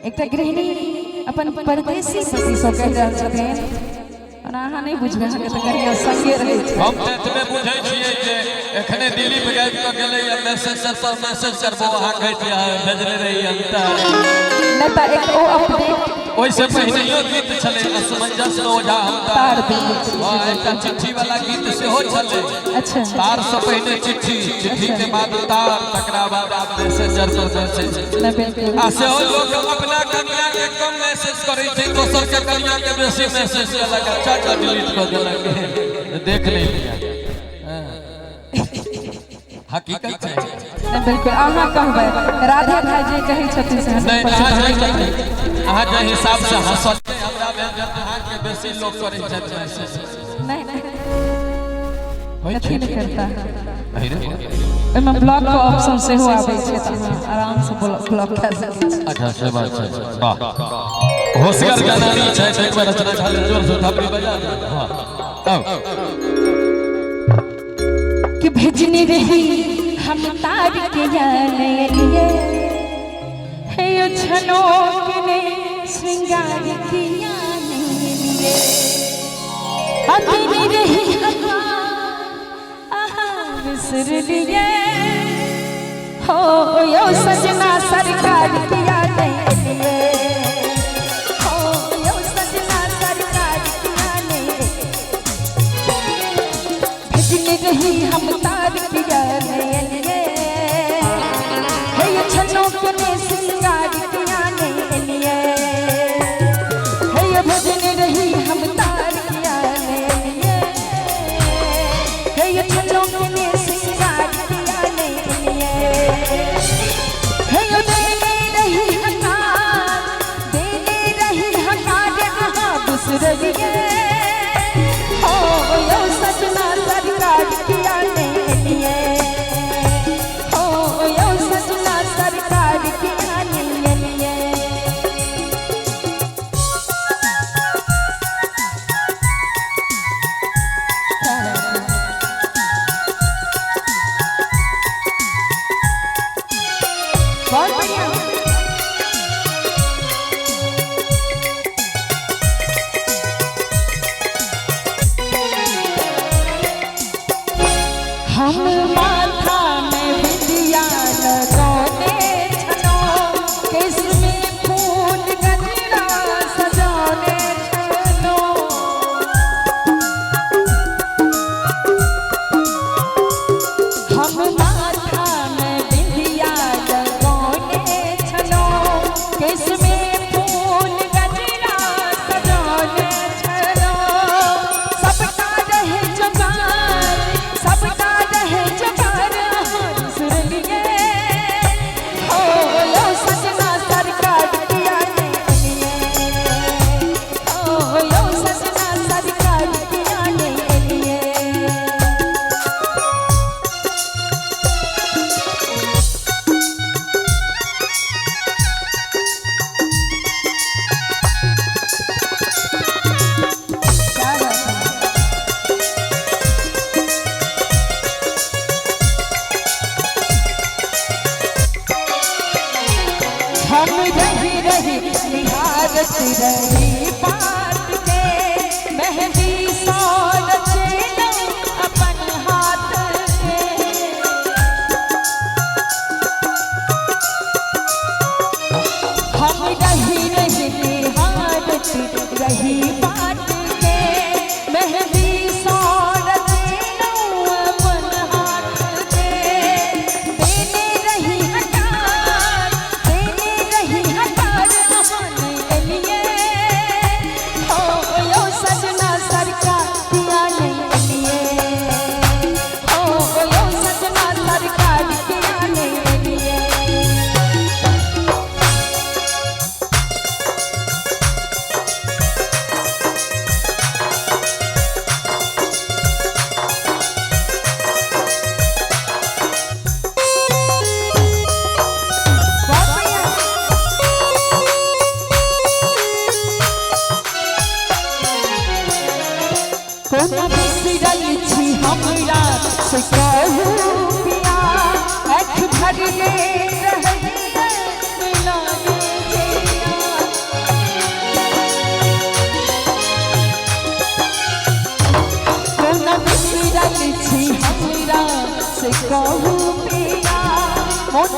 एकटा गृहिणी अपन परदेसी पतिसँ कहि रहल छथिन और अहाँ नहि बुझबै, अहाँके तऽ कनिया संगे रहै छै। हम तऽ एतबे बुझै छियै जे एखने दिलीप गाबि कऽ गेलैए, मैसेज पर मैसेज करबो, अहाँ कहै छियै अहाँ भेजने रही अंतर। नहि तऽ एक ओ अपडेट। ओहिसँ पहिनहियो गीत छलै असमंजस ओझा हम तार देने छी। हँ, एकटा चिट्ठी वाला गीत सेहो छलै। अच्छा। तार से पहिने चिट्ठी, चिट्ठी के बाद तार, तकरा बाद आब मैसेंजर पर मैसेज। नहि, बिल्कुल। आ सेहो लोक अपना कनिया के कम मैसेज करै छै, दोसर के कनिया के बेसी मैसेज केलक आ चट डिलीट कऽ देलक, देख नहि लिया। हकीकत छै। नहि, बिल्कुल, अहाँ कहबै, राधे भाई जे कहै छथिन से नहि। हम अहाँ जे अहाँ जे हिसाब से हंसल, हमरा भेल जे अहाँके बेसी लोक करै छथि मैसेज। नहि नहि। होइ कथी छै। नहि करता। अरे। ओहिमे ब्लॉक के ऑप्शन सेहो आबै छै, तऽ अहाँ आरामसँ ब्लॉक कए सकै छी। अच्छा, से बात छै। वाह, होशियार जनानी छै। एक बार रचना खाली जोर से थपड़ी बजा दे। हाँ, आओ। कि भेजने रही हम तार के जाने लिए हे यो छनो के ने श्रृंगार किया नहीं लिए अपनी रही आहा बिसर लिए हो यो सजना सरकार किया नहीं लिए हो यो सजना सरकार किया नहीं। भेजने रही हम तार किया नहीं लिए हे ये छनों के ने सिंगार किया नहीं लिए हे ये भेजने रही हम तार किया नहीं लिए हे ये छनों के ने सिंगार किया नहीं लिए हे ये देने रही हकार, देने रही हकार, अहाँ बिसरलिए हो यो सजना सरकार किया नहीं लिए हो यो सजना सरकार किया नहीं लिए। बहुत बढ़िया। हम माथा में बिंदिया लगौने छनो, केस में फूल गजरा सजौने छनो। हम माथा में बिंदिया लगौने छनो, केस में फूल गजरा सजौने छनो। सबटा रहे जुगार, सबटा रहे जुगार, सुनलिए हो यो सजना सरकार किया नहीं लिए हो यो सजना सरकार किया नहीं लिए। क्या बात है। हम रही रही निहारत रही बात के, मेहंदी सौ रचेलौं अपन हाथ के। हम रही रही निहारत रही बात के, मेहंदी सौ रचेलौं अपन हाथ के। देने रही हकार, देने रही हकार, अहाँ एलिए हो यो सजना सरकार किया नहीं एलिए हो यो सजना सरकार किया नहीं एलिए। बहुत बढ़िया। कोना बिसरल छी हमरा से कहू पिया, आँख भरले रहैये मिलाने जइया। कहू पिया, मोन